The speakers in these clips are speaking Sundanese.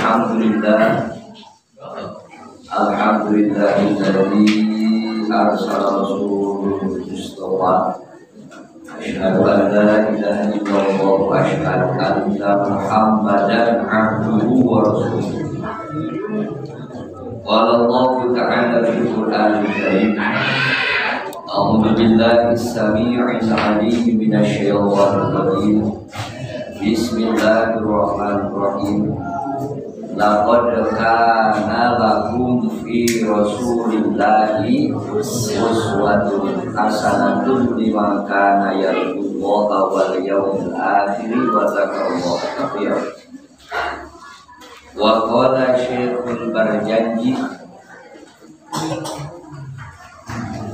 Alhamdulillah Alhamdulillahilladzi arsala rasulahu mustafa. Asyhadu an la ilaha illallah wa asyhadu anna Muhammadan abduhu wa rasuluh. Qala Allah ta'ala fil Qur'anil Karim, a'udzu billahi as-samii'il 'aliim minasy syaithanir rajim. Bismillahirrahmanirrahim. Laqad kana lakum fi rasulillahi uswatun hasanatun liman kana yarjullaha wal yawmal akhir wa dzakarallaha katsiran. Wa qala Syekhul Barjanji,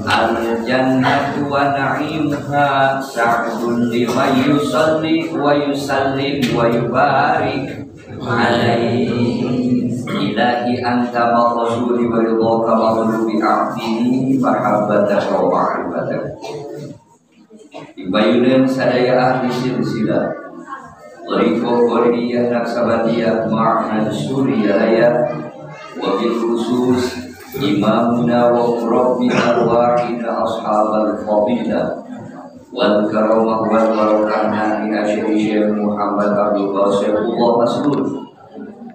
al-jannatu wa na'imuha sa'dun liman yusalli wa yusallim wa yubarik alaihi. Ilahi anta maqsudi wa ridhaka maghlubi a'tini mahabbataka wa ma'rifataka. Ibayunan sadaya ahli silsilah Thariqah Qadiriyah Naqsabandiyah Ma'had Suriyalaya wa bil khusus imamuna wa murabbina arwahina ashabal fadilah wal karamah wal barakah li asyri Syekh Muhammad Abdul Basirullah Masrur.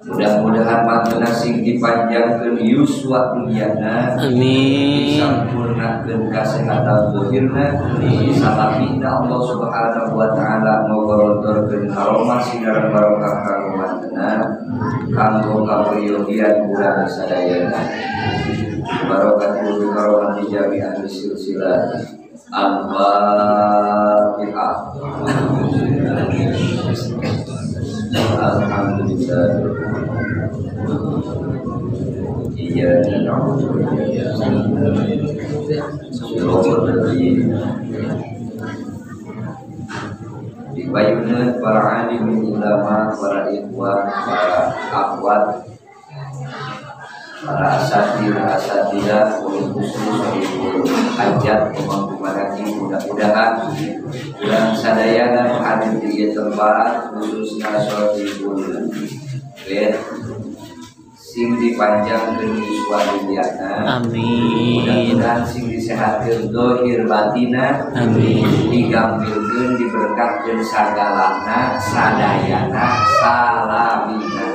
Mudah-mudahan mantuna sing dipanjangkeun yuswa dunyana, amin, disampurnakeun kasehatan zahirna, disalahina Allah Subhanahu wa taala ngogorotorkeun karomah sinar barokah kanggo mantuna kanggo kapriyogian urang sadayana. Barokah karomah di jami ahli silsilah. Al-Fatihah. Alhamdulillah. Iyyaka na'budu wa iyyaka nasta'in. Dibayuneun para alim ulama, para ikhwan, para akhwat, para asatir, asatidah, khusus ibu hajat pemangku manaki, mudah-mudahan dan sadayana hadir di tempat khususnya sholibul bed sing dipanjangkeun yuswa dunyana, amin, mudah-mudahan sing disehatkeun zahir batina, amin, digampilkeun diberkahkeun sagalana sadayana salamina.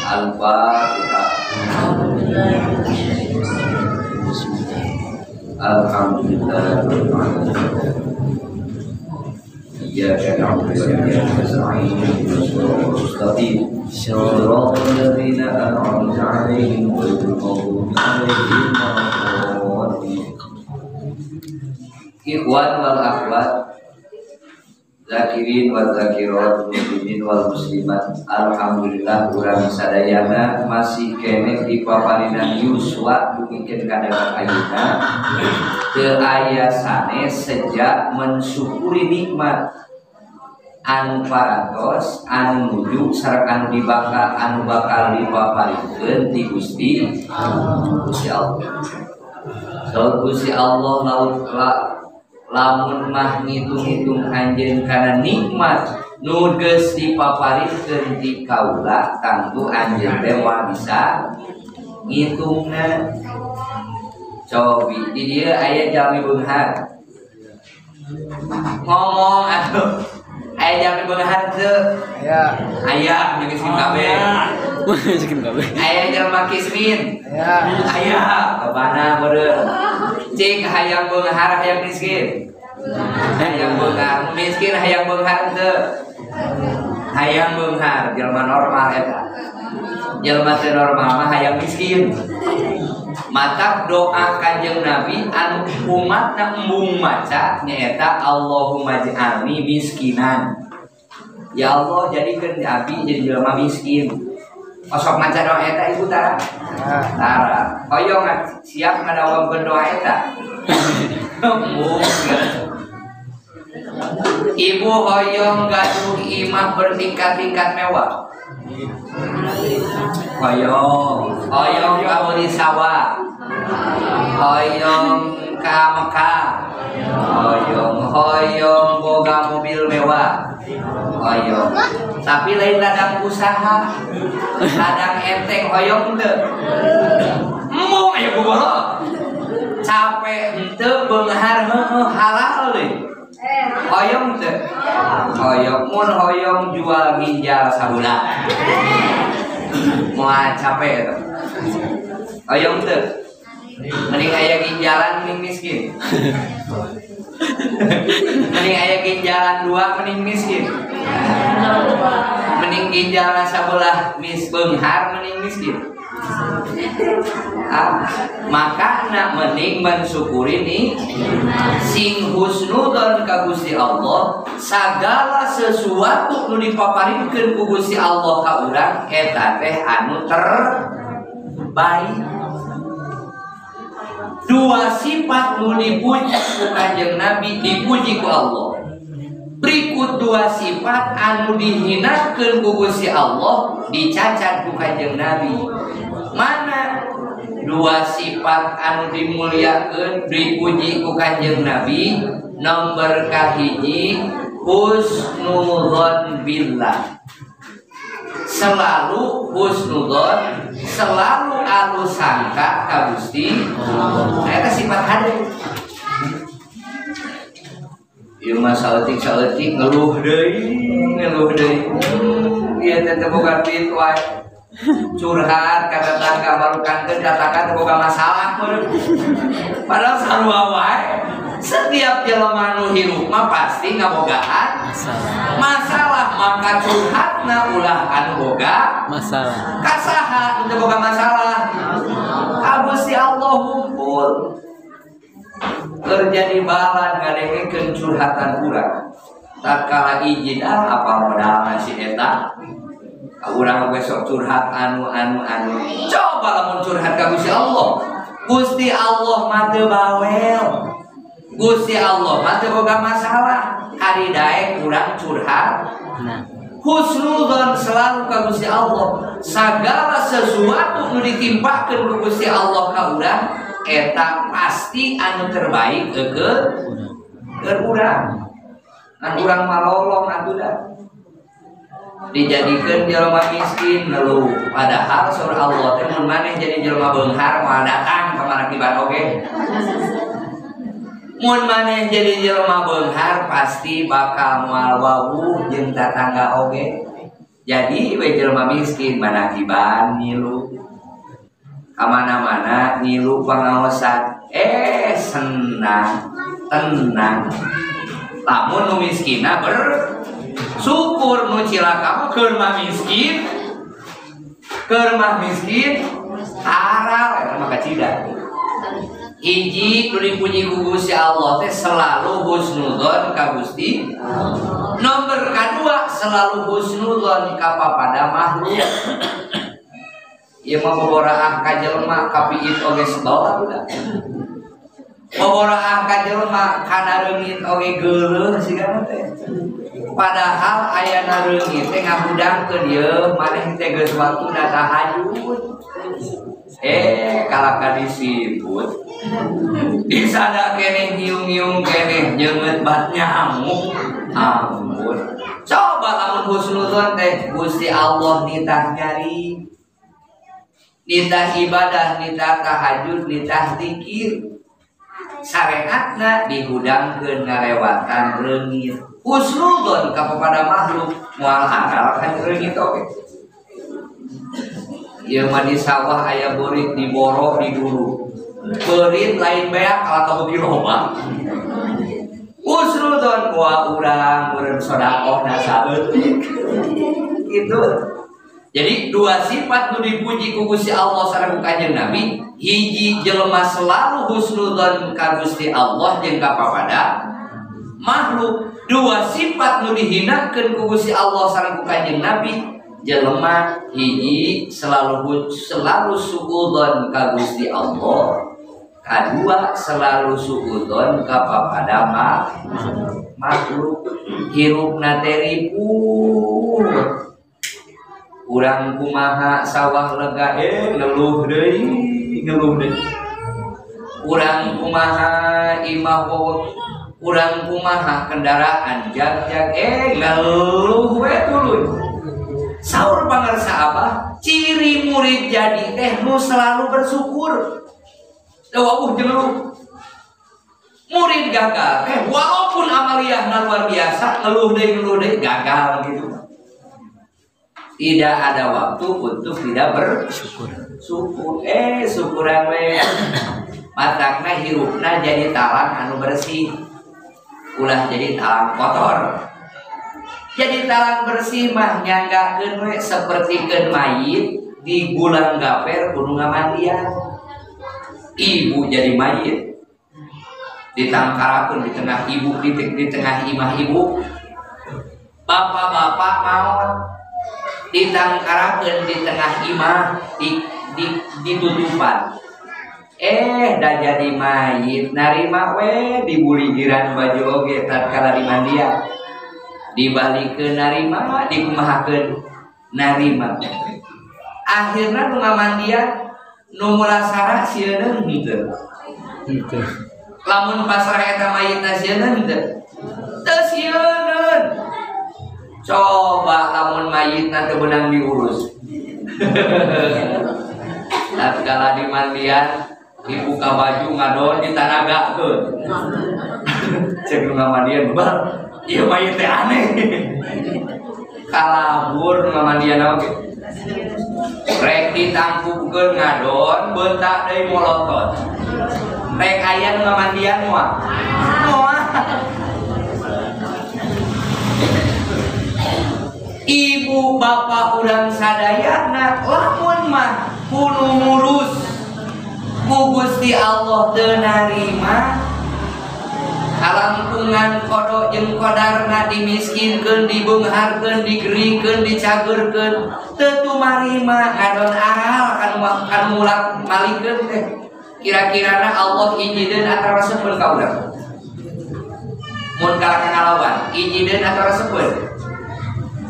Al-Fatihah. Alhamdulillah. Iyyaka na'budu wa iyyaka nasta'in. Ihdinas mustaqim. Shiratal ladzina an'amta 'alaihim ghairil maghdubi 'alaihim waladdallin. Ikhwan wal akhwat, zakirin wal zakirat, muslimin wal muslimat. Alhamdulillah urang sadayana masih keneh di paparinan yuswa dugikeun ka dalam ayeuna teu aya sanes sejak mensyukuri nikmat anu parantos anu nuju sareng anu dibakal anu bakal dipaparikeun ti Gusti Gusti Allah. Saur Gusti Allah laut lamun mah ngitung-ngitung anjeun kana nikmat nu geus dipaparikeun ti kaula tangtu anjeun teh moal bisa ngitungna. Cobi di dieu aya jalmi beunghar ngomong atuh, aya jalmi beunghar teu? Aya. Aya miskin kabeh. Miskin kabeh. Aya jalma kismin. Aya. Aya babana meureun. Cik hayang beunghar hayang miskin. Hayang beunghar miskin hayang beunghar teu? Hayang beunghar jelema normal eta. Jelema teu normal mah hayang miskin. Matak doa Kanjeng Nabi anu umatna embung maca nyaeta Allahumma ij'alni miskinan. Ya Allah jadikeun abi jadi jelema miskin. Osok maca doa eta ibu tara? Tara. Hoyong siap ngadawamkeun doa eta. Embung. Ibu hoyong gaduh imah bertingkat-tingkat mewah. Hoyong, hoyong ka sawah. Hoyong ka Mekah. Hoyong, hoyong boga mobil mewah. Hoyong. Tapi lain ladang usaha. Ladang enteng hoyong teu? Embung aya boboro. Capek henteu beunghar heueuh halal deui. Hoyong teu? Hoyong. Mun hoyong jual ginjal sabulan. Moal capek eta. Hoyong teu? Mending aya ginjalan mending miskin. Mending aya ginjalan dua mending miskin. Mending ginjalna sabelah mis beunghar mending miskin. Ah, maka nak mending mensyukuri nih sing husnudon ka Gusti Allah segala sesuatu nu dipaparikeun ku Gusti Allah ka urang eta teh anu terbaik. Dua sifat nu dipuji ku Kanjeng Nabi dipuji ku Allah. Berikut dua sifat anu dihinakeun ku Gusti Allah dicacat ku Kanjeng Nabi. Mana dua sifat anu dimuliakeun dipuji ku Kanjeng Nabi? Nomor kahiji husnudzon billah. Selalu husnudzon, selalu alus sangka ka Gusti. Eta sifat hade. Ieu mah saeutik-saeutik ngeluh deui, ngeluh deui. Ieu teh teu boga duit wae. Curhat ka tetangga marukankeun katakan teu boga masalah meureun. Padahal sarua wae. Setiap jelema nu hirup mah pasti ngabogaan masalah, maka curhatna ulah anu boga masalah. Kasaha nu teu boga masalah? Ka Gusti Allah humpul. Keur jadi balad ngadengekeun curhatan urang. Tatkala izin apa modalna si eta? Ka urang besok curhat anu anu anu. Coba lamun curhat ka Gusti Allah. Gusti Allah mah teu bawel. Gusti Allah mah teu boga masalah. Hari daek urang curhat. Nah. Husnudzon selalu ka Gusti Allah. Segala sesuatu nu ditimpakeun ku Gusti Allah ka urang eta pasti anu terbaik keur urang. Ngan urang malolong atuh da. Dijadikeun jelema miskin ngeluh. Padahal saur Allah teh mun maneh jadi jelema beunghar moal datang ka manakiban oge. Mun maneh jadi jelema beunghar pasti bakal moal wawuh jeung tatangga oge. Jadi we jelema miskin manakiban ngilu. Kamana-mana ngilu pangaosan. Senang, tenang. Lamun nu miskinna bersyukur, nu cilaka mah keur mah miskin. Keur mah miskin aral eta mah kacida. Hiji nu dipuji ku Gusti Allah teh selalu husnudzon ka Gusti. Nomor kadua selalu husnudzon ka papada makhluk. Ieu mah boboraah ka jelema kapiit oge sebel atuh. Boboraah ka jelema kana reungit oge geuleuh sigana teh. Padahal aya reungit teh ngahudangkeun ieu maneh teh geus waktuna tahajud. Kalaka disiput. Disada keneh nyiung-nyiung keneh nyeungeut bat nyamuk. Ampun. Coba lamun husnudzon teh Gusti Allah nitah nyari. Nitah ibadah, nitah tahajud, nitah zikir. Syariatna dihudangkeun ngalewatan reungit. Husnudzon ka kepada makhluk moal aral kan reungit oge. Ieu mah di sawah aya beurit diboro diduru. Beurit lain beak kalah kabeuki loba. Husnudzon wa urang meureun sedekahna saeutik. Gitu. Jadi dua sifat nu dipuji ku Gusti Allah sareng ku Kanjeng Nabi, hiji jelema selalu husnudzon ka Gusti Allah jeung ka papada makhluk. Dua sifat nu dihinakeun ku Gusti Allah sareng ku Kanjeng Nabi, jelema hiji selalu suudzon ka Gusti Allah, kadua selalu suudzon ka papada makhluk. Hirupna teh ribut. Urang kumaha sawah lega ngeluh deui, ngeluh deui. Urang kumaha imah waweh Urang kumaha kendaraan jag-jag ngeluh we tuluy. Saur pangarsa abah, ciri murid jadi teh nu selalu bersyukur. Teu wawuh jeung ngeluh. Murid gagal teh walaupun amaliyahna luar biasa, ngeluh deui gagal gitu. Tidak ada waktu untuk tidak bersyukur. Syukur syukuran we. Matakna hirupna jadi talang anu bersih. Ulah jadi talang kotor. Jadi talang bersih mah nyanggakeun we sapertikeun mayit digulang gaper kudu ngamandian. Ibu jadi mayit ditangkarakeun di tengah ibu, di tengah imah ibu. Bapak-bapak maot ditangkarakeun di tengah imah ditutupan. Dah jadi mayit narima we dibuligiran baju oge tatkala dimandian. Dibalikeun narima, dikumahakeun narima. Akhirna nu ngamandian nu mulasara sieun henteu. Henteu. Lamun pasrah eta mayitna sieun henteu. Teu sieun. Coba lamun mayitna teu beunang diurus. Tatkala dimandian dibuka baju ngadon ditanagakeun. Cek nu ngamandian bebar, ieu mayit teh aneh. Kalabur nu ngamandian oge. Rek ditangkupkeun ngadon beuntak deui molotot. Rek aya nu ngamandian moal. Moal. Ibu bapak urang sadayana lamun mah kudu ngurus ku Gusti Allah teu narima kalangkungan kodo jeung kodarna dimiskinkeun, dibeungharkeun, digerikeun, dicageurkeun teu tumarima ngadon aral kanu mulak malikeun teh. Kira-kirana Allah ijideun atawa resepeun ka urang? Mun kalah ngalawan, ijideun atawa resepeun?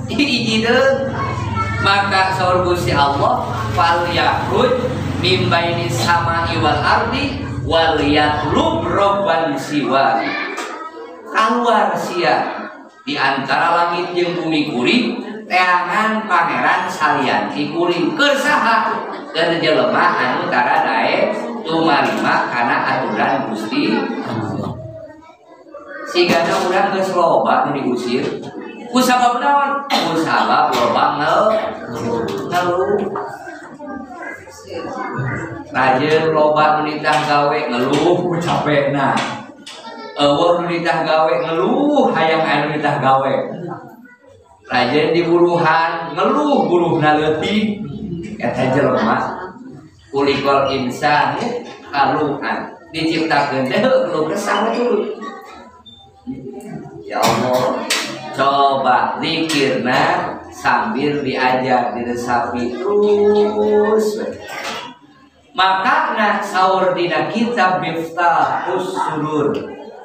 Ijideun. Maka saur Gusti Allah fal yakhruj mim bainis sama'i wal ardi wal yatlub rabban siwa. Keluar sia di antara langit jeung bumi kuring teangan pangeran salian ti kuring. Keur saha? Keur jelema anu tara daek tumarima kana aturan Gusti Allah. Sigana urang geus loba nu diusir. Ku sabab naon? Ku sabab loba ngeluh. Rajin loba nu nitah gawe ngeluh ku capekna. Eueuh nu nitah gawe ngeluh hayang aya nu nitah gawe. Rajin diburuhan ngeluh buruhna leutik. Eta jelema kulikol insanu kaluhan diciptakeun teh keluh kesah we. Ya Allah, coba zikirna sambil diajar diresapi terus. Makana saur dina kitab Miftahus Sudur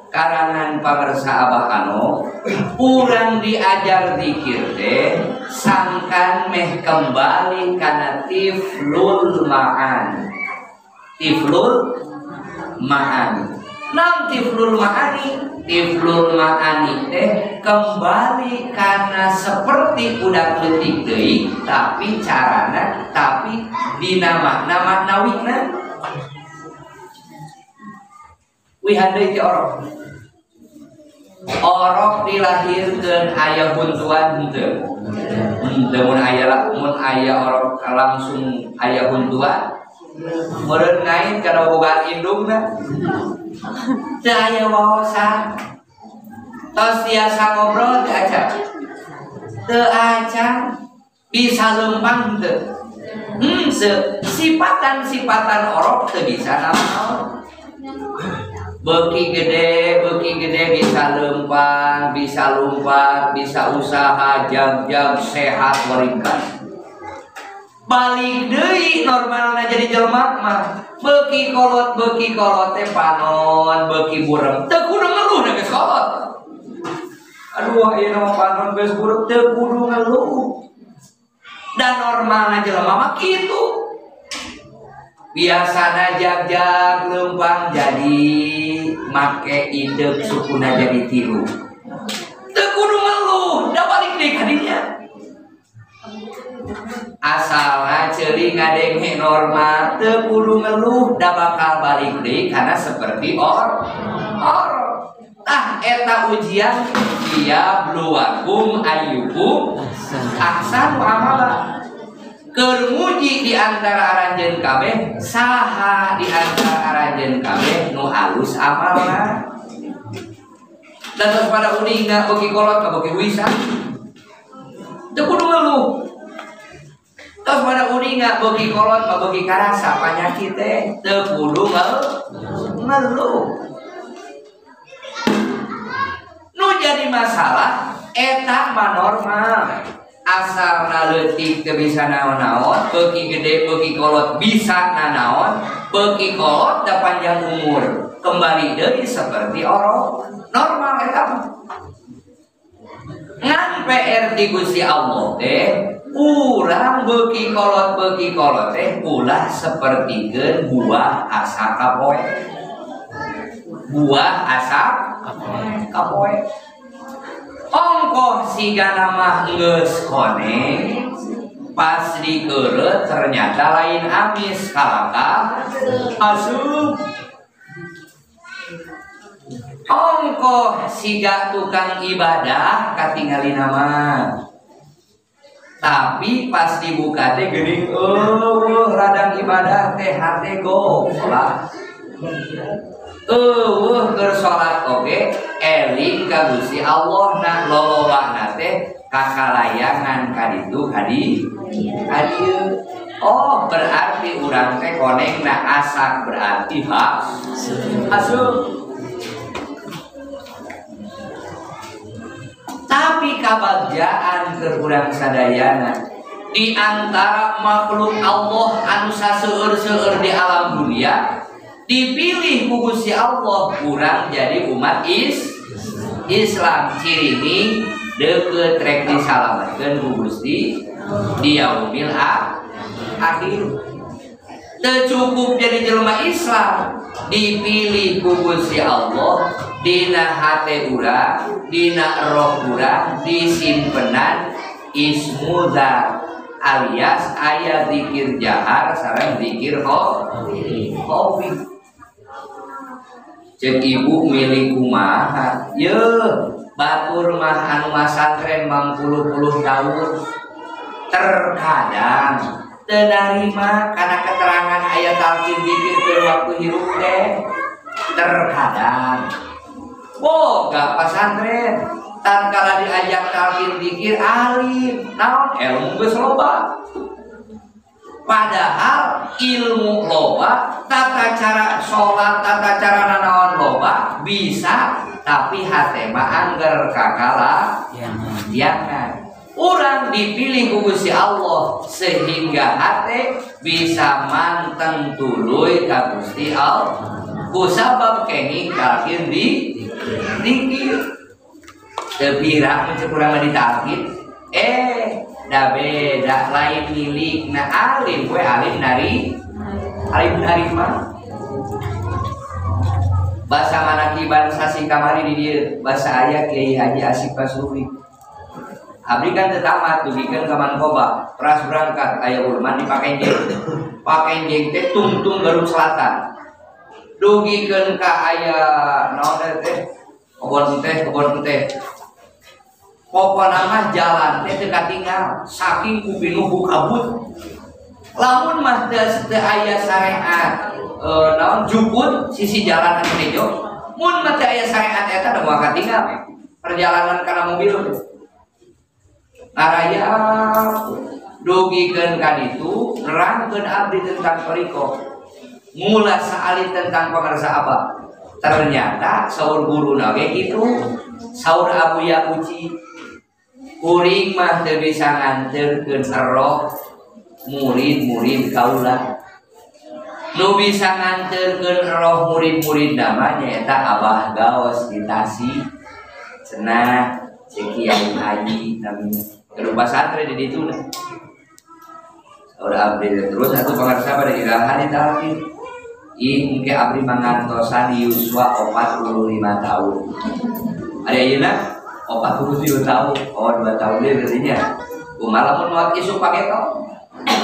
karangan pangersa Abah Ano, urang diajar zikir teh sangkan meh kembali kana tiflul ma'an. Tiflul ma'ani. Nam tiflul ma'ani, tiflul ma'ani teh kembali karena seperti udah leutik deui tapi carana tapi dina makna maknawina. Wihan deui ti orok. Orok dilahirkeun aya huntuan henteu. Henteu mun aya mun aya orok langsung aya huntuan. Meureun ngain kana bogaan indungna. Teu aya wawasan. Tos tiasa ngobrol teu acan. Teu acan bisa lempang henteu. Sipatan-sipatan orok teu bisa naon-naon. Beuki gede bisa lempang, bisa lompat, bisa usaha, jam-jam sehat waringkas. Balik deui normalna jadi jelema mah. Beuki kolot teh panon, beuki burem. Teu kudu ngeluh da geus kolot. Aduh ayeuna mah panon geus burem teu kudu ngeluh. Dan normalna jelema mah kitu. Biasana jag-jag lempang jadi make ideuk sukuna jadi tilu. Teu kudu ngeluh, da balik deui ka dinya. Asalna ceuli ngadenge normal, teu kudu ngeluh, da bakal balik deui karena seperti or. Tah eta ujian dia bluwakum ayyukum ahsanu amala. Keur muji di antara aranjeun kabeh saha di antara aranjeun kabeh nu halus amalna. Dan terus pada uningna beuki kolot ka beuki huisan. Teu kudu ngeluh. Terus pada uningna beuki kolot ka beuki karasa panyakit teh teu kudu ngeluh. Nu jadi masalah eta mah normal. Asalna leutik teu bisa naon-naon, beuki gede beuki kolot bisa nanaon, beuki kolot da panjang umur, kembali deui seperti orok. Normal eta mah. Ngan PR di Gusti Allah teh urang beuki kolot teh ulah sapertikeun buah asa kapoe. Buah asa kapoe. Ongkoh sigana mah geus koneng pas dikeureut ternyata lain amis kalaka asup. Ongkoh siga tukang ibadah katingalina mah, tapi pas dibuka teh geuning eueuh radang ibadah teh hate goblok. Eueuh keur salat oge eling ka Gusti Allah na lolobana teh kakalayangan ka ditu ka dieu. Oh berarti urang teh konengna asak berarti hak asup. Tapi kabagjaan keur urang sadayana di antara makhluk Allah anu saseueur-seueur di alam dunia dipilih ku Gusti Allah kurang jadi umat Islam cirining deukeut rek disalametkeun ku Gusti di yaumil akhir. Teu cukup jadi jelema Islam dipilih ku Gusti Allah dina hate urang dina roh urang disimpenan ismuza alias aya zikir jahar sareng zikir khofi. Cek ibu milik kumaha yeuh batur mah anu masantren mangpuluh-puluh tahun terkadang teu narima kana keterangan aya talqin zikir keur waktu hirup teh terkadang boga pasantren tatkala diajak talqin zikir alim naon ilmu geus loba. Padahal ilmu loba, tata cara sholat, tata cara nanaon loba bisa, tapi hate mah angger kakala jangan. Urang dipilih ku Gusti Allah sehingga hate bisa manteng tuluy ka Gusti Allah. Ku sabab kenging talqin di zikir. Teu pira mun cek urang mah ditalqin, da beda lain milik na alim we alim nari alim nari mah bahasa manakiban sasi kamari di dieu bahasa aya Kiai Haji Asif Pasuri abdi kan teu tamat dugikeun ka Mankoba pras berangkat aya ulman di Pakenjeng Pakenjeng teh tungtung Garut Selatan dugikeun ka aya naon teh kebon teh pokona mah jalan teh teu katinggal saking kupinuh ku kabut. Lamun mah teu aya syariat naon juput sisi jalan anu nejo mun mah teu aya syariat eta da moal katinggal perjalanan kana mobil teh. Ngaraya dugikeun ka ditu nerangkeun abdi tentang thariqah ngulas saalit tentang pangarsa abah. Ternyata saur guruna ge kitu saur Abu Yakuci kuring mah teu bisa nganterkeun roh murid-murid kaula. Nu bisa nganterkeun roh murid-murid nama nyaeta Abah Gaos di Tasik. Cenah cek Kiai Haji namina. Gaduh pasantren di ditu nah. Saur abdi terus atuh pangarsa pada iraha ditalqin. Ih mungkin abdi mangantosan yuswa 45 tahun. Ada ayeuna 47 tahun. Oh 2 tahun deui berarti nya. Kumaha lamun maot isuk pageto?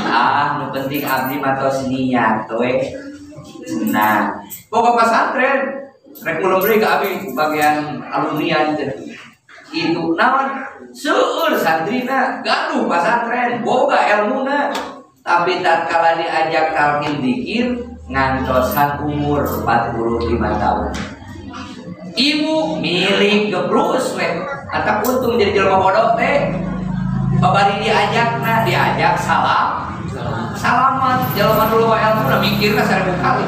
Ah, nu penting abdi mah tos niat we. Nah, pokok pesantren rek mulung deui ka abdi bagian alumnian teh. Itu naon? Seueur santrina gaduh pesantren, boga elmuna. Tapi tatkala diajak talqin zikir ngantosan umur 45 tahun. Ibu milik gebrus we, atap untung jadi jelema bodoh teh. Babari diajakna, diajak salam. Salaman jelema dulu wae ilmu mikirna 1000 kali.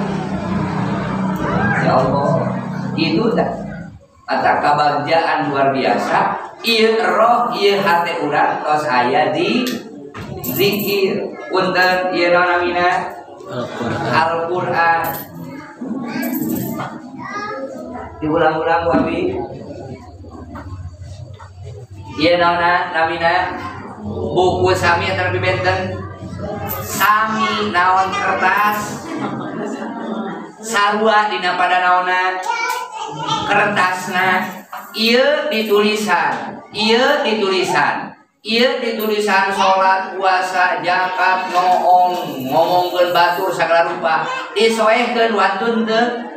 Ya Allah, itu dah. Atap kabagjaan luar biasa, ieu roh ieu hate urang tos aya di zikir. Punten ieu naon namina? Al-Qur'an. Diulang-ulang wabi. Ieu naonna namina? Buku sami atau lebih benten? Sami naon kertas. Sarua dina pada naonna? Kertasna. Ieu ditulisan, ieu ditulisan. Ieu ditulisan salat, puasa, zakat, noong, ngomongkeun batur sagala rupa. Disoehkeun wantun teu?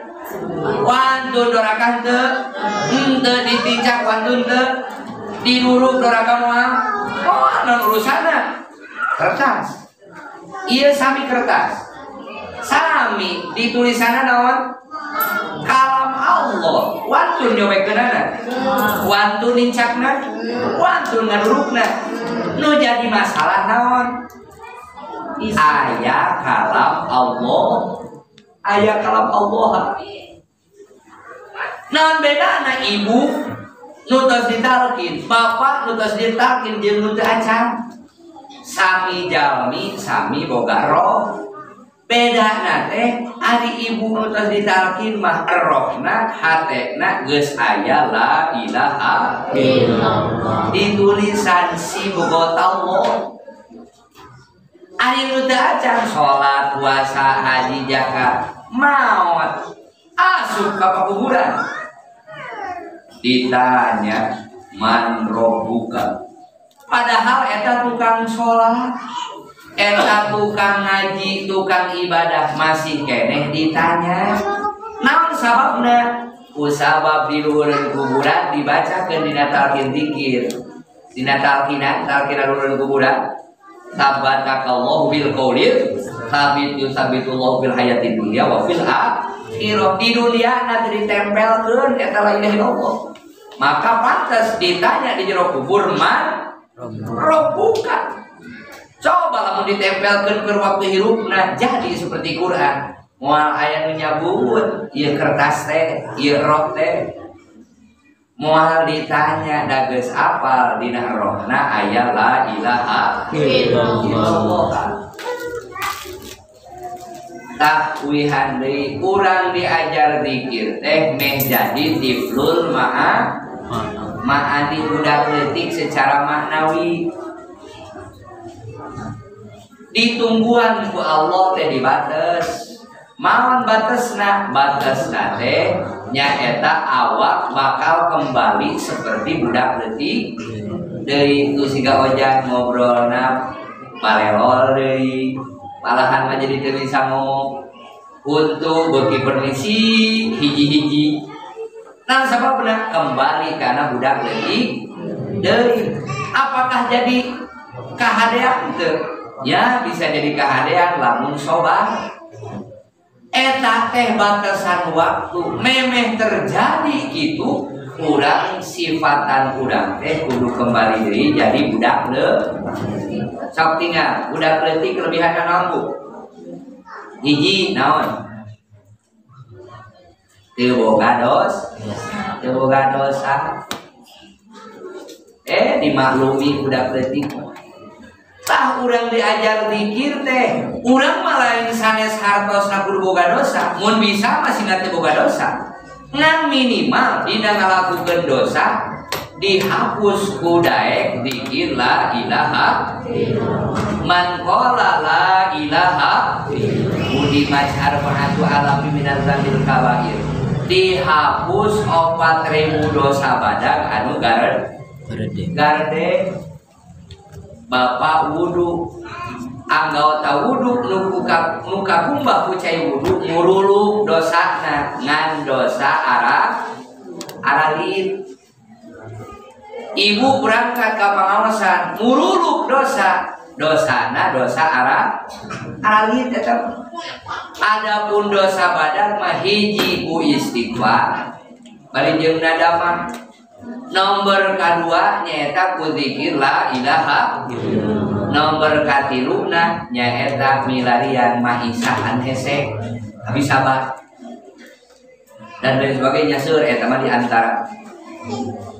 Wantun dorakah teu? Henteu ditincak wantun teu? Diduruk doraka moal? Moal naon urusanna? Kertas. Ieu sami kertas. Sami ditulisanna naon? Kalam Allah. Wantun nyobekeunana. Wantun nincakna, wantun ngadurukna. Nu jadi masalah naon? Aya kalam Allah. Aya kalam Allah. Naon bedana ibu nu tos ditalkin, bapak nu tos ditalkin jeung nu teu acan? Sami jalmi, sami boga roh. Bedana teh ari ibu nu tos ditalkin mah rohna hatena geus aya la ilaha illallah. Ditulisan si bogotallah. Ari nu teu acan salat, puasa, haji, zakat, maot, asup ka pakuburan. Ditanya man robbuka. Padahal eta tukang salat, eta tukang ngaji, tukang ibadah masih keneh ditanya. Naon sababna? Ku sabab di luhureun kuburan dibacakeun dina talqin zikir. Dina talqinan, talqinan luhureun kuburan. Sabatakallahu bil qaulil sabit yusabitullahu fil hayatid dunya wa fil akhirah. Di dunia na teu ditempelkeun eta la ilaha illallah. Maka pantas ditanya di jero kubur man robbuka. Coba lamun ditempelkeun keur waktu hirupna jadi seperti Quran. Moal aya nu nyabut ieu kertas teh, ieu roh teh. Moal ditanya da geus apal dina rohna aya la ilaha illallah. Tah wihan deui urang diajar zikir teh meh jadi tiflul ma'a ma'ani budak leutik secara maknawi. Ditungguan ku Allah teh dibates. Maon batesna? Batesna teh nyaeta awak bakal kembali seperti budak leutik deui. Tu siga ojan ngobrolna palelol deui. Malahan mah jadi teu bisa ngomong. Untuk beuki permisi hiji-hiji. Nah sababna kembali karena budak leutik deui. Apakah jadi kahadean teu? Ya bisa jadi kahadean lamun sobar. Eta teh batasan waktu memeh terjadi gitu urang sifatan urang teh kudu kembali deui jadi budak leutik. Sok tinggal budak leutik kelebihan naon Bu? Hiji naon? Teu boga dosa, teu boga dosa. Dimaklumi budak leutik. Tah urang diajar zikir teh, urang mah lain sanes hartosna kudu boga dosa. Mun bisa masih teu boga dosa. Ngan minimal dina ngalakukeun dosa dihapus ku daek zikir la ilaha illallah. Man qala la ilaha illallah Muhimat arba'atu alafi minaz zambil kabair. Dihapus 4.000 dosa badag anu garede. Bapak wudu anggota wudu nu kakumbah ku cai wudu nguruluk dosana ngan dosa aralit. Ibu berangkat ka pangaosan nguruluk dosa dosana dosa aralit tetep. Adapun dosa badag mah hiji ku istighfar bari jeung nadamah. Nomor kadua nyaeta ku zikir la ilaha illallah. Nomor katiluna nyaeta milarian maisahan hese tapi sabar dan lain sebagainya. Seur eta mah di antara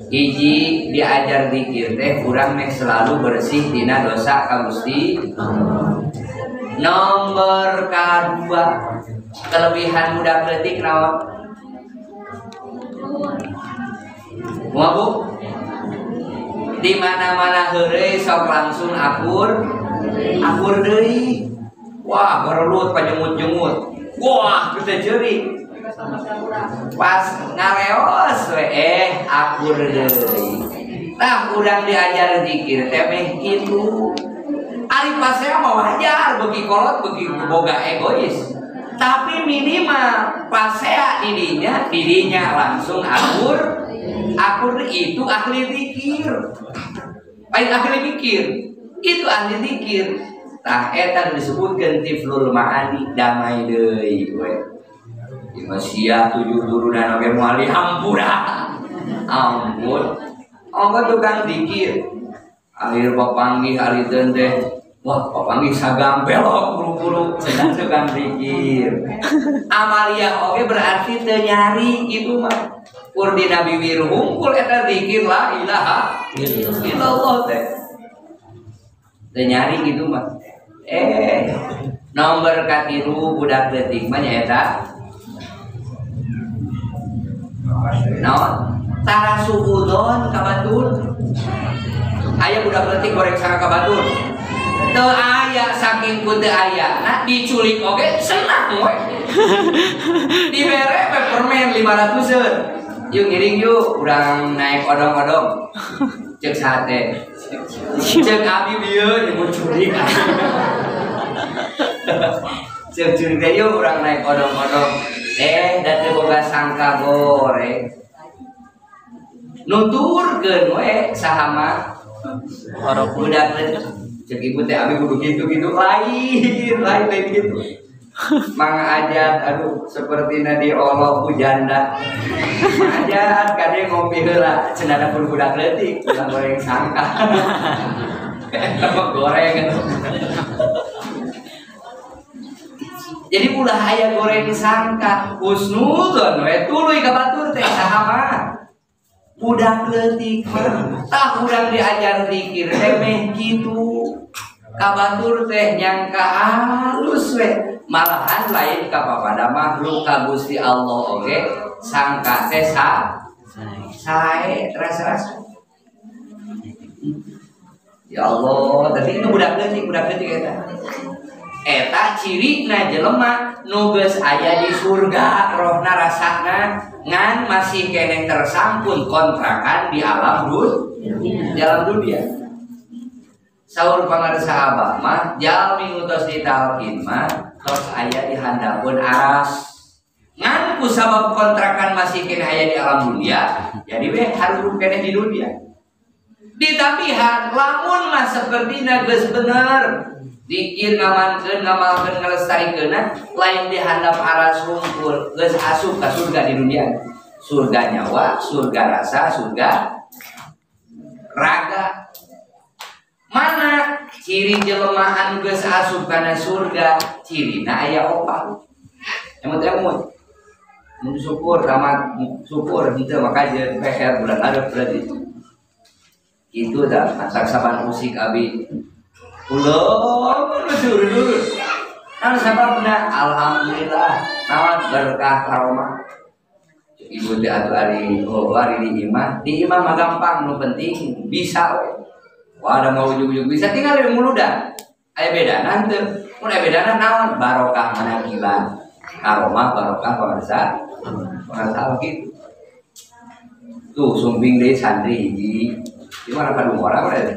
hiji diajar zikir teh urang meh selalu bersih tina dosa ka Gusti. Nomor kadua kelebihan budak leutik naon? Wah bu, di mana-mana heureuy sok langsung akur deui. Wah, gerelut pajemut-jemut. Wah, teu ceuri. Pas ngareos we akur deui. Tah urang diajar zikir teh meh kitu. Ari pasea mah wajar beuki kolot beuki boga egois. Tapi minimal pasea didinya langsung akur. Akur itu ahli zikir. Lain ahli mikir, itu ahli zikir. Tah eta disebutkeun tiflul ma'ani damai deui we. Di Masia 7 turunan oge moal dihampura. Ampun. Ongko tukang zikir. Akhir papanggih aliteun teh. Wah, papanggih sagang belok buru-buru cenah tukang zikir. Amalia oge berarti teu nyari kitu mah. Kur di Nabi Wiru hungkul eta zikir la ilaha illallah teh. Teu nyari kitu mah. Nomor katilu budak leutik mah nyaeta naon? Tara suudon ka batur. Aya budak leutik goreng sangka ka batur. Teu aya saking ku teu aya. Nah diculik oge senang we. Dibere we permen 500-eun. Yuk ngiring yuk, urang naik odong-odong. Cek sate. Cek abi bieu nyebut curik. Cek curik teh yuk urang naik odong-odong. Da teu boga sangka goreng. Nuturkeun we saha mah budak leutik. Cek ibu teh abi kudu kitu-kitu lain lain gitu. Mang Ajat, aduh seperti nadi Allah ku janda. Mang Ajat kade ngopi heula cenah pun budak leutik ulah goreng sangka. Eta mah goreng. Jadi ulah aya goreng sangka, husnudzon we tuluy ka batur teh saha mah. Budak leutik mah tah urang diajar zikir teh meh kitu. Ka batur teh nyangka halus we. Malahan lain ka papada makhluk ka Gusti Allah oge sangka teh sae rasa-rasa. Ya Allah, tadi itu budak leutik eta. Eta cirina jelema nu geus aya di surga rohna rasana ngan masih keneh tersangkut kontrakan di alam dunia. Di alam dunia. Saur pangarsa abah mah jalmi nu tos ditalkin mah tos aya di handapeun aras. Ngan ku sabab kontrakan masih keneh aya di alam dunia, jadi we harus keneh di dunia. Ditapihan lamun mah sapertina geus bener dikir ngamankeun ngamalkeun ngalestarikeun lain di handap aras hungkul geus asup ka surga di dunia. Surga nyawa, surga rasa, surga raga. Mana ciri jelema anu geus asup kana surga? Cirina aya opat. Emut-emut. Mun syukur tamat syukur henteu maka jeung PR bulan areup berarti. Kitu dah matak saban usik abi. Ulah dulur. Naon sababna? Alhamdulillah naon berkah karomah. Ibu teh atuh ari oh ari di imah mah gampang nu penting bisa we. Wah ada mau ujug-ujug bisa tinggal di muludan. Aya bedana teu? Mun aya bedana naon? Barokah manakiban. Karomah barokah pangarsa. Pangarsa kitu. Tuh sumping deui santri hiji. Di mana kadung ora teh?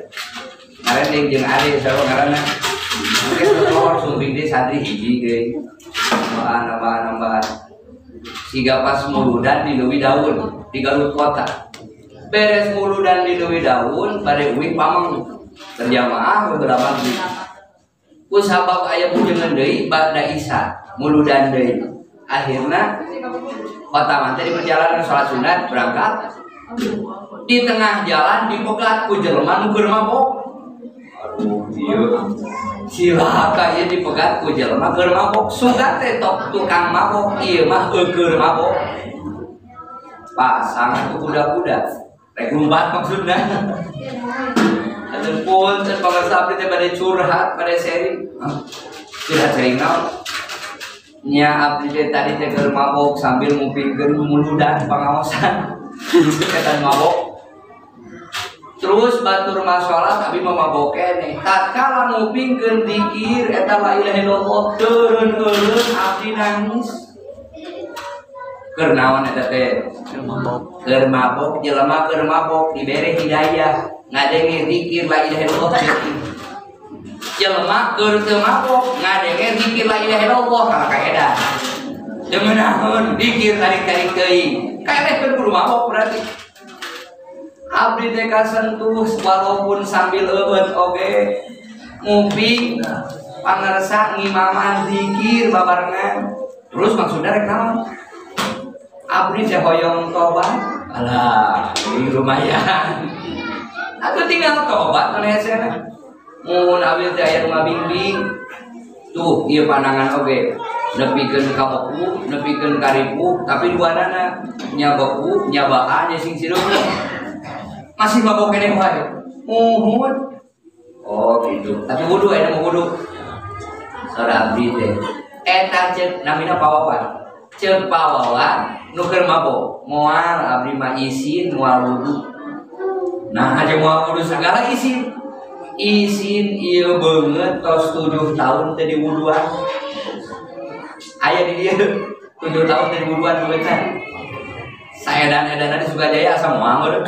Ngaran deui jeung Ade sarua ngaranna. Mungkin keluar sumping deui santri hiji deui. Nambahan. Siga pas muludan di Leuwi Daun di Garut kota. Beres muludan di Leuwi Daun bade uih pameng berjamaah beberapa maghrib. Ku sabab aya bujengan deui ba'da isya muludan deui. Akhirna kota mah teh di perjalanan salat sunat berangkat. Di tengah jalan dipegat ku jelema nu keur mabok. Aduh ieu cilaka ieu dipegat ku jelema keur mabok. Sugan teh tok tukang mabok ieu mah keur mabok. Pasang atuh kuda-kuda. Rek lumpat maksudna. Atuh pun teh pangarsa abdi teh bade curhat bade sharing. Curhat sharing naon? Nya abdi teh tadi teh keur mabok sambil ngupingkeun muludan pangaosan. Eta mabok. Terus batur masalah abi mah mabok keneh. Tatkala ngupingkeun zikir eta la ilaha illallah teureun-eureun abdi nangis. Keur naon eta teh? Keur mabok. Keur mabok jelema keur mabok dibere hidayah ngadenge zikir la ilaha illallah. Jelema keur teu mabok ngadenge zikir la ilaha illallah kalah kaedah. Teu meunahun zikir tarik-tarik teuing. Kaeleh keur kudu mabok berarti. Abdi teh kasentuh walaupun sambil eueut oge nguping pangarsa ngimaman zikir babarengan. Terus maksudna rek naon? Abdi teh hoyong tobat. Alah, ini lumayan. Atuh tinggal tobat nu hesena. Mun abdi teh aya nu ngabimbing. Tuh, ieu pandangan oge. Nepikeun ka beku, nepikeun ka ripuh, tapi duanana nya beku, nya baa nya sing sireum. Masih mabok keneh wae. Muhun. Oh gitu. Tapi wudu aya mau wudu. Saudara abdi teh. Eta ceuk namina pawawan. Ceuk pawawan nu keur mabok. Moal abdi mah isin moal wudu. Nah, aja moal wudu sagala isin. Isin ieu beungeut tos 7 tahun teh diwuduan. Aya di dieu 7 tahun teh diwuduan beungeutna. Saedan-edanna di Sukajaya asa moal meureun.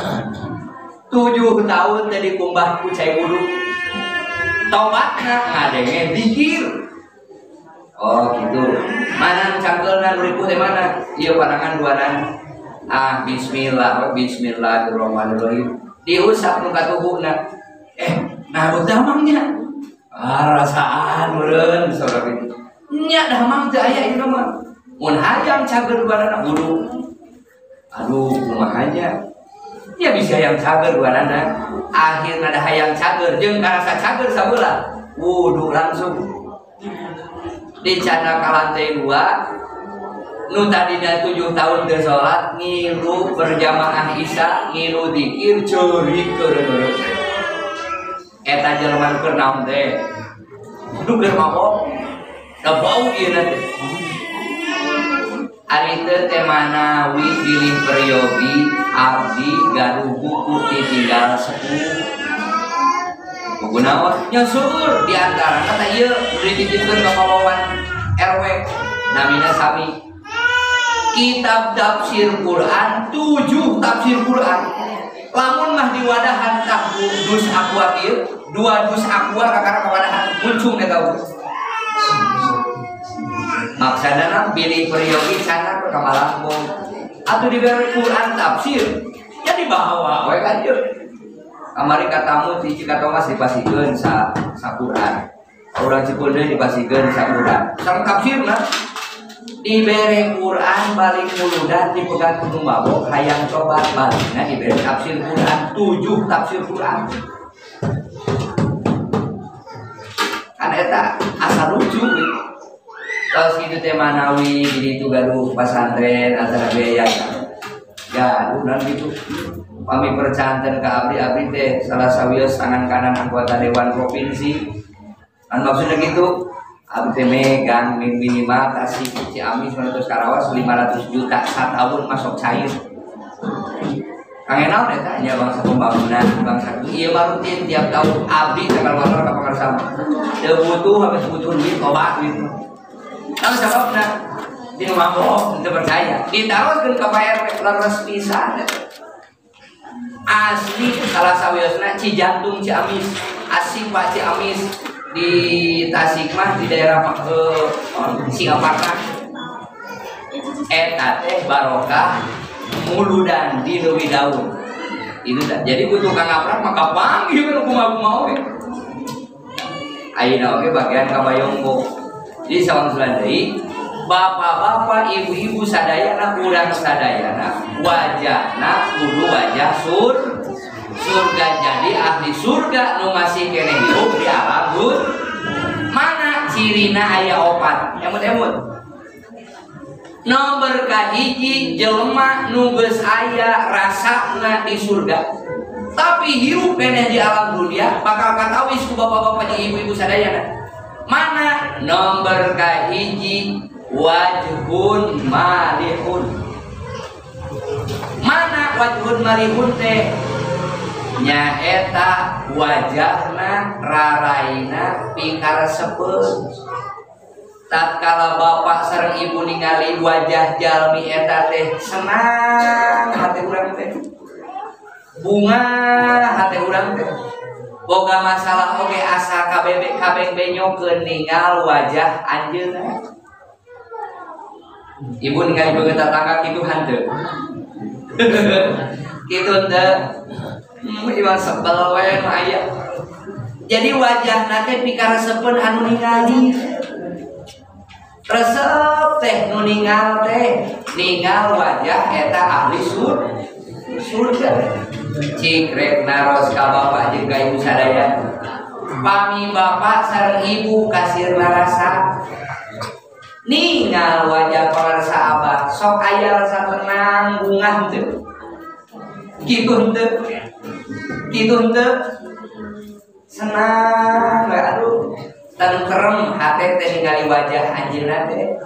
7 tahun tadi kumbah ku cai wudu. Tobatna ngadenge zikir. Oh gitu. Mana nu cangkeulna nu ripuh teh mana? Ieu pandangan duanana. Ah bismillah, bismillahirrahmanirrahim. Diusap nu katuhuna. Nah damang nya. Ah rasaan meureun saurang kitu. Nya damang teu aya ieu mah. Mun hayang cager duanana wudu. Aduh kumaha nya? Ya bisa hayang cager duanana. Akhirna da hayang cager jeung karasa cager sabeula. Wudu langsung. Dicana ka lantai 2. Nu tadina 7 tahun teu salat, ngilu berjamaah isya, ngilu zikir ceurik keur-keur. Eta jelema keur naon teh? Nu keur mabok. Da bau ieu teh. Ari teu teh manawi bilih peryogi abdi gaduh buku ditinggal sepuh. Buku naon? Nya seueur di antarana teh ieu dititipkeun ka pawawan RW namina sami. Kitab tafsir Quran 7 tafsir Quran. Lamun mah diwadahan tah dus aqua ieu, 2 dus aqua kakara kawadahan muncung eta teh. Maksudna pilih peryogi sana ke Kamalambong atau diberi Quran tafsir ya dibawa we kan ieu. Kamari katamu di Cikatomas dipasikeun sa Quran. Urang Cikunde dipasikeun sa Quran. Sareng tafsirna dibere Quran balik muludan dipegat ku mabok hayang tobat balikna dibere tafsir Quran 7 tafsir Quran. Kan eta asa lucu gitu. Terus gitu teh manawi di ditu gaduh pasantren antara biaya gaduh dan gitu. Pami percanten ka abdi teh salah sawios tangan kanan anggota dewan provinsi. Kan maksudnya gitu abdi teh megang minimal Tasik Ciamis 900 Karawas 500 juta satahun masuk cair. Kang naon eta nya bangsa pembangunan, bangsa ieu mah rutin tiap tahun abdi tanggal motor ka Pangarsa. Teu butuh habis butuh duit loba gitu. Naon sababna? Di rumah bohong, teu percaya. Ditaroskeun ka Pak RW leres pisan eta. Asli salah sawiosna Cijantung Ciamis, asing Pak Ciamis di Tasik mah di daerah Singaparna. Eta teh barokah muludan di leuwih daun. Itu dah. Jadi ku tukang ngaprak maka panggil nu kumaha-kumaha oge. Ayeuna oge bagian ka Bayongko. Jadi sawangsulan deui bapak-bapak, ibu-ibu sadayana urang sadayana wajahna kudu wajah surga. Jadi ahli surga nu masih keneh hirup di alam mana cirina aya opat. Emut-emut. Nomor kahiji jelema nu geus aya rasana di surga tapi hirup keneh di alam dunia bakal katawis ku bapak-bapak jeung ibu-ibu sadayana. Mana nomor kahiji wajhun malihun. Mana wajhun malihun teh? Nyaeta wajahna raraina pikaresepeun. Tatkala bapak sareng ibu ningali wajah jalmi eta teh senang hati urang teh, bunga hati urang teh. Boga masalah oge asa kabebe kabeng benyokeun ninggal wajah anjeunna. Ibu ningali beungeut tetangga kitu hanteu. Kitu henteu. Ieu sebel we nu aya. Jadi wajahna teh pikaresepeun anu ningali. Resep teh nu ningal teh ningal wajah eta ahli surga. Cik rek naros ka bapak jeung ka ibu sadaya. Pami bapak sareng ibu kasir rasa ningal wajah pangarsa abah sok aya rasa tenang bungah henteu. Kitu henteu. Kitu henteu. Senang we aduh. Tentrem hate teh ningali wajah anjeunna teh.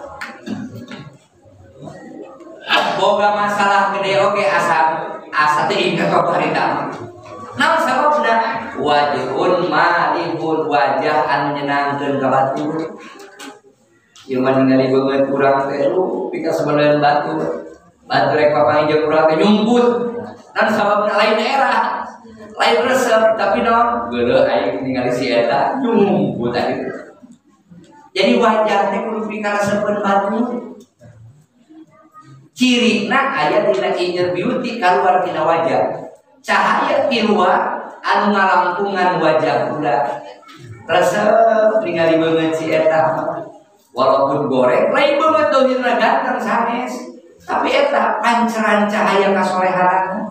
Boga masalah gede oge asa teh inget ka harita. Naon sababna? Wajhun malihun, wajah anu nyenangkeun ka batur. Ieu mah ningali beungeut urang teh lu pikasebeuleuan batur. Batur rek papanggih jeung urang teh nyumput. Naon sababna? Lain era. Lain resep tapi naon geuleuh aing ningali si eta nyumput tadi. Jadi wajah teh kudu pikaresepeun batur. Cirina aya dina inner beauty kaluar tina wajah. Cahaya ti luar anu ngalangkungan wajah urang. Resep ningali beungeut si eta. Walaupun goreng lain beungeut dohirna ganteng sanes, tapi eta panceran cahaya kasolehanana.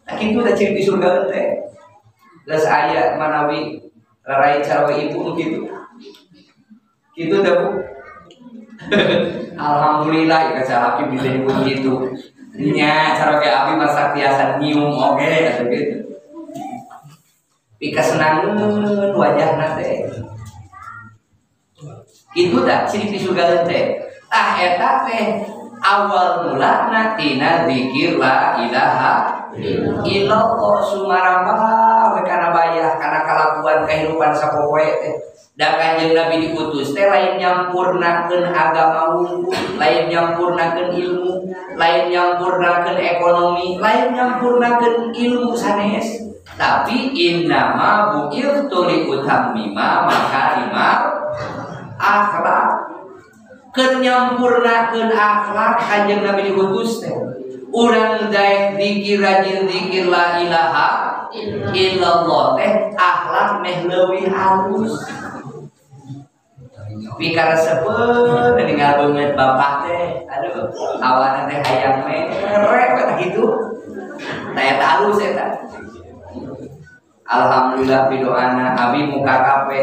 Nah kitu da ciri di surga teh. Geus aya manawi rarai carawe ibu nu kitu. Kitu teh Bu. Alhamdulillah ya salaki bisa nyebut gitu. Nya cara ke abi masak tiasa nyium oge atuh gitu. Pikasenangeun wajahna teh. Kitu da ciri di surga teh. Tah eta teh awal mulana tina zikir la ilaha illallah sumarambah we kana bayah kana kalakuan kehidupan sapopoe teh. Da Kanjeng Nabi diutus teh lain nyampurnakeun agama wungkul, lain nyampurnakeun ilmu, lain nyampurnakeun ekonomi, lain nyampurnakeun ilmu sanes. Tapi innama bu'ithtu li utammima makarimal akhlak. Keur nyampurnakeun akhlak Kanjeng Nabi diutus teh. Urang daek zikir rajin zikir la ilaha illallah teh akhlak meh leuwih halus. Pikaresepeun ninggal beungeut bapak teh, aduh awana teh hayang merek kata kitu. Tah eta halus eta. Alhamdulillah pidoana abi muka kape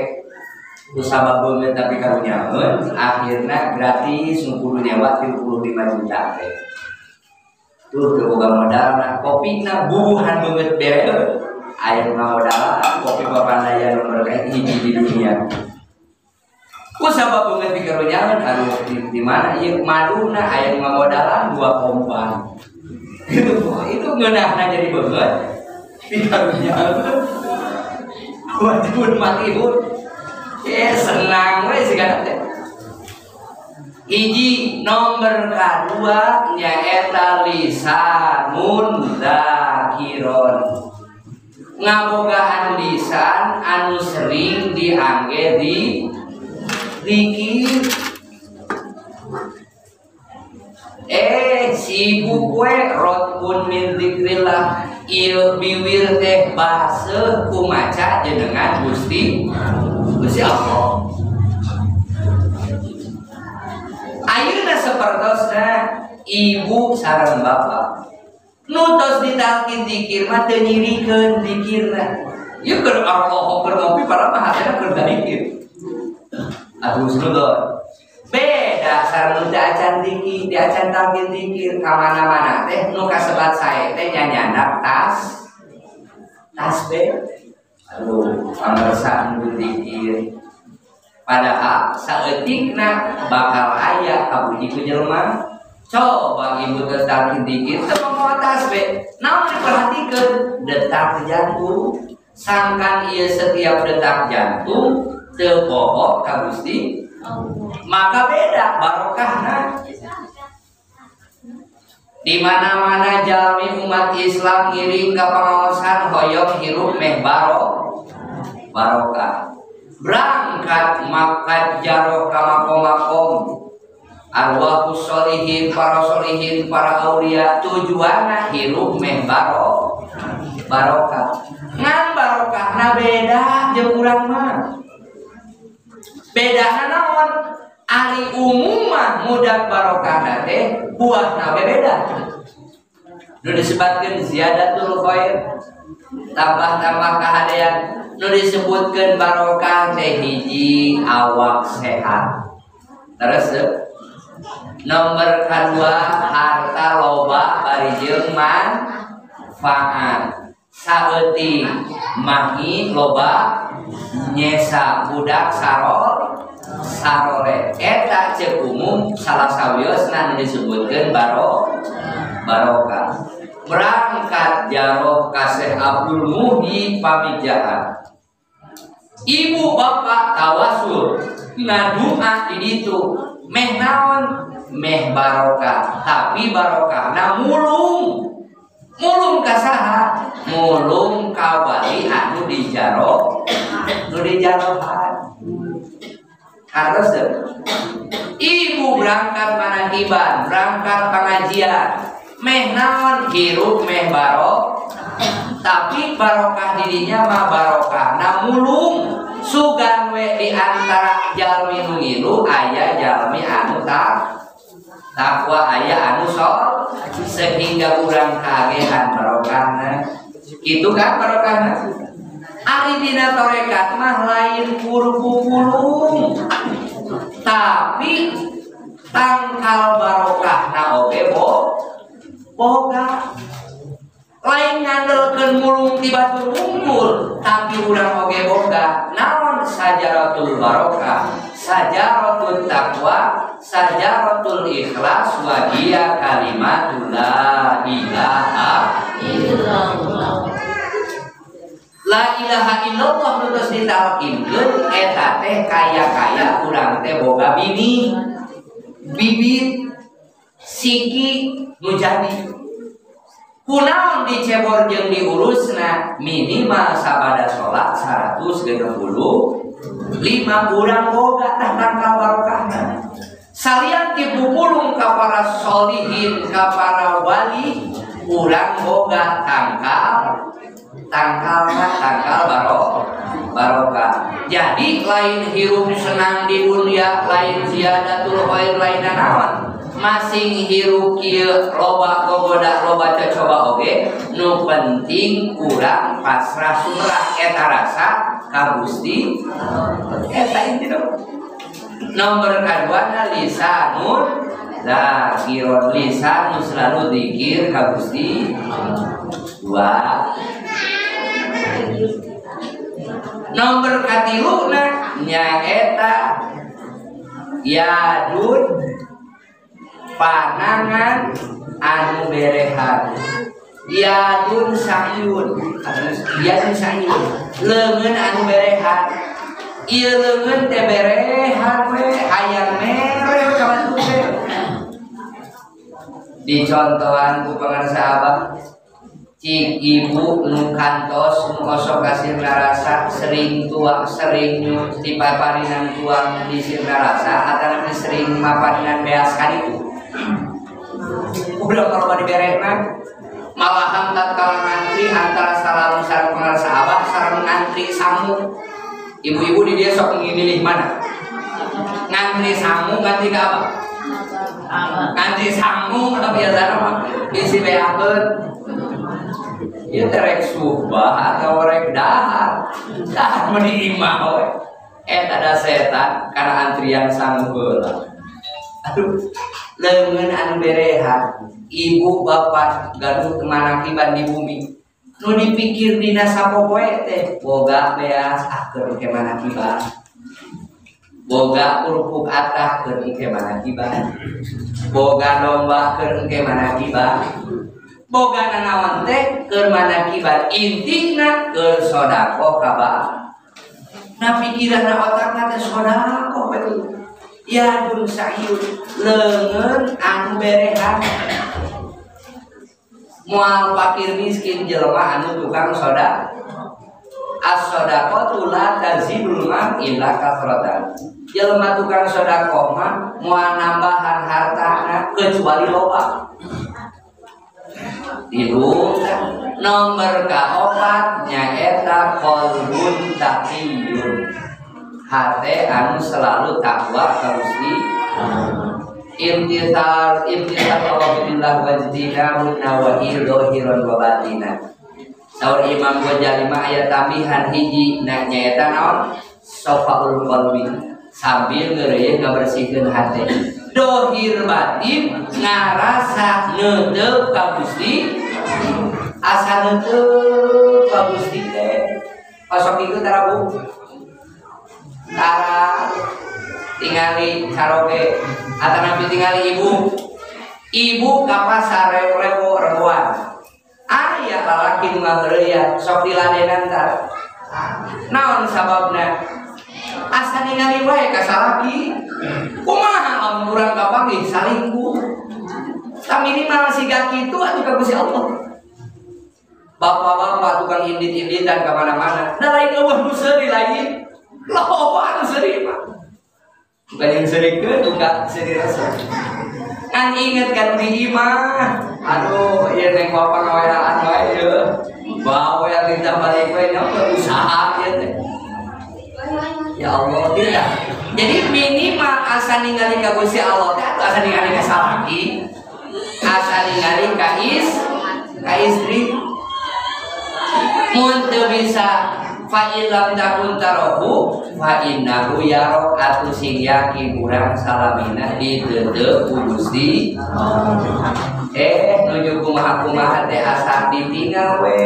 ku sabab beungeut tapi karunyaeun akhirna gratis nu kudu nyewa 35 juta teh. Tuh teu boga modalna, kopina bubuhan beungeut bere. Aya nu ngamodalan kopi papandaya nomor hiji di dunia. Ku sabab beungeut dikarunyaeun aduh di mana ieu maduna aya nu ngamodalan 2 kompan. Itu ngeunahna jadi beungeut dikarunya wajibun matihun senang we sigana teh. Hiji nomor kadua nyaeta lisanun dzakiron, ngabogaan lisan anu sering diangge di zikir. Sibuk we rotbun min zikrillah, ieu biwir teh baseuh kumaca jenengan Gusti Gusti Allah. Ayeuna sapertosna ibu sareng bapak nu tos ditalkin zikir mah teu nyirikeun zikirna. Ieu keur Allah keur ngopi para mah hatena keur zikir. Atuh husnudon. Beda sareng nu teu acan zikir, di acan talkin zikir ka mana-mana teh nu kasebat sae teh nyanyandak tas tasbih. Aduh, pangersa nu zikir. Padahal saeutikna bakal aya kabuji ku jelema. Coba ibu teh talkin zikir teu mawa tasbih. Naon diperhatikeun? Detak jantung. Sangkan ieu setiap detak jantung teu poho ka Gusti, maka beda barokahna. Di mana-mana jalmi umat Islam ngiring ka pangaosan hoyong hirup meh barokah. Berangkat makat jaroh ka makom-makom arwahus sholihin, para sholihin, para aulia, tujuanna hirup meh barokah. Ngan barokahna beda jeung urang mah. Bedana naon? Ari umum mah mudah barokahna teh buahna beda. Nu disebutkeun ziyadatul khair, tambah-tambah kahadean. Nu disebutkeun barokah teh hiji awak sehat. Terus nomor kedua harta loba bari jeung manfaat. Saeutik mahi loba nyesa budak sarol sarore. Eta ceuk umum salah sawiosna nu disebutkeun barokah. Berangkat jaroh ka Syekh Abdul Muhyi Pamijahan. Ibu bapak tawasul ngadua di ditu meh naon? Meh barokah. Tapi barokahna mulung. Mulung ka saha? Mulung ka wali anu dijaroh, nu dijarohan. Harus ibu berangkat manakiban, berangkat pengajian, meh naon? Hirup meh barok. Tapi barokah dirinya mah barokah na mulung. Sugan we di antara jalmi nu ngilu aya jalmi anu takwa, aya anu sol, sehingga urang kagehan barokahna. Itu kan barokahna. Ari dina tarekat mah lain pulung, tapi tangkal barokahna oge boga. Lain ngandelkeun mulung ti batur unggul, tapi urang oge boga. Naon? Sajaratul barokah, sajaratul taqwa, sajaratul ikhlas, wa hiya kalimatul la ilaha illallah. La ilaha illallah nu geus ditalkinkeun eta teh kaya-kaya urang teh boga bini, bibit, siki nu jadi. Kunaon dicebor jeung diurusna minimal sabada salat 165 urang boga tah tangkal barokahna. Salian ti pupulung ka para sholihin, ka para wali, urang boga tangkal tangkal barokah. Jadi lain hirup senang di dunia, lain ziyadatul khair, lain naon. Masing hirup kieu loba gogoda loba cocoba oge, nu penting urang pasrah sumrah eta rasa ka Gusti. Eta intina. Nomor kaduana lisanun zakiron, lisan nu selalu zikir ka Gusti. Dua. Nomor katiluna nyaeta yadun panangan anu berehan yadun sa'yun yadun sa'yun leungeun anu berehan ieu leungeun teh berehan we hayang mere ka batur teh dicontohan ku pangarsa abah cik ibu nu kantos nu osok kasir narasa sering tua sering dipaparinan tuang di sir narasa atau sering maparinan beas kan itu udah kalau mau diberekna malahan tatkala ngantri antara salam sareng pangarsa abah sareng ngantri sangu ibu-ibu di dia sok milih mana ngantri sangu ngantri ke apa ngantri sangu atau biasa mah isi beakeun ieu teh rek subah atau rek dahar dahar meni imah we eta da setan kana antrian sangu heula aduh leungeun anu berehan ibu bapak gaduh kemanakiban di bumi nu dipikir dina sapopoe teh boga beas ah keur ke manakiban boga kerupuk atah keur ke manakiban boga domba keur ke manakiban boga nanaon teh keur manakiban intina keur sedekah ka bapak nah pikiranna otakna teh sedekah we yadun sa'yun leungeun anu berehan moal fakir miskin jelema anu tukang sedekah as-shadaqatu la tazidul mal illa kasratan jelema tukang sedekah mah moal nambahan hartana kecuali loba tilu nomor kaopat nyaeta qalbun taqiyun hate anu selalu takwa ka Gusti imtithal imtithal awamillah wajtinabun nawahi zahiran wa batina saur Imam Ghazali mah aya tambihan hiji na nyaeta naon sofaul qalbi sambil ngeureuyeuh ngabersihkeun hate dohir batin ngarasa neuteup ka Gusti asa neuteup ka Gusti teh osok ieu tara bu tara tingali caroge atanapi tingali ibu ibu ka pasar rebo reboan aya lalaki nu ngaheureuyan sok diladenan tah naon sababna asa ningali wae ka salaki kumaha lamun urang kapanggih salingkuh tah minimal siga kitu atuh ka Gusti Allah bapak-bapak tukang indit-inditan ka mana-mana da lain eueuh nu seuri lain loba anu seuri mah bukan yang seurikeun bukan seuri rasa kan inget kan di imah aduh ieu neng bapak ngaweaan wae ieu bawel lintah balik we nya usaha ieu teh ya Allah tidak jadi minimal asa ningali ka Gusti Allah teh atuh asa ningali ka salaki asa ningali ka ka istri mun teu bisa fa illam takun tarahu fa innahu yarok atuh sing yakin urang salamina diteuteup ku Gusti nuju kumaha-kumaha teh asa ditinggal we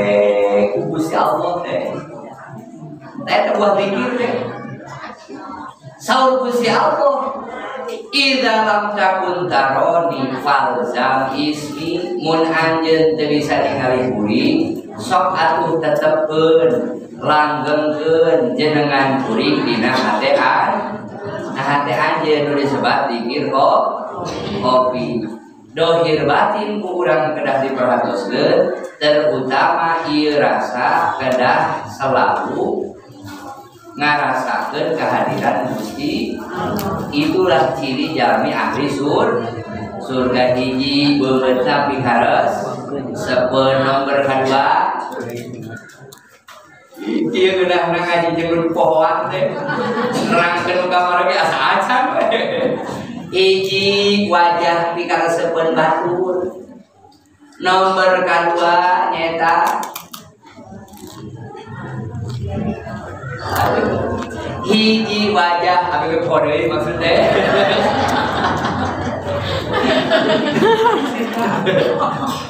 ku Gusti Allah teh teh buah pikir teh saur Gusti Allah idza lam takun taroni falzam ismi mun anjeun teu bisa ningali kuring sok atuh tetepkeun langgengkeun jenengan kuring dina hate hate anjeun nu disebat dikir kopi dohir batin ku urang kedah diperhatoskeun terutama ieu rasa kedah selalu ngarasakeun kehadiran Gusti. Itulah ciri jalmi ahli surga hiji beungeutna pikares sepeun nomor kadua ieu geunahna ngaji jeung pohoan teh nerangkeun ka kamar ge asa acan we hiji wajah pikaresepeun batur nomor kadua nyaeta hiji wajah abi kode maksudnya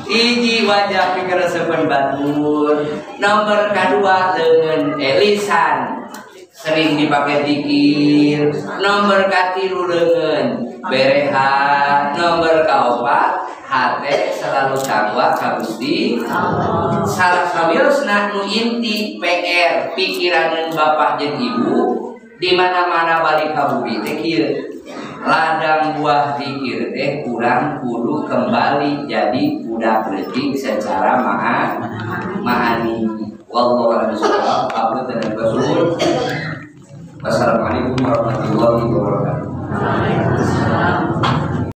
hiji wajah pikaresepeun batur nomor kadua leungeun lisan sering dipakai dikir nomor katilu leungeun berehat nomor kaopat Hate selalu takwa ka Gusti Allah. Salah sawiosna nu inti PR pikiraneun bapak jeung ibu di mana-mana balik ka bumi teh kieu. Ladang buah zikir teh kurang kudu kembali jadi budak leutik secara ma'ani. Wallahu a'lam bishawab. Abdi dan Rasul. Wassalamualaikum warahmatullahi wabarakatuh. Waalaikumsalam.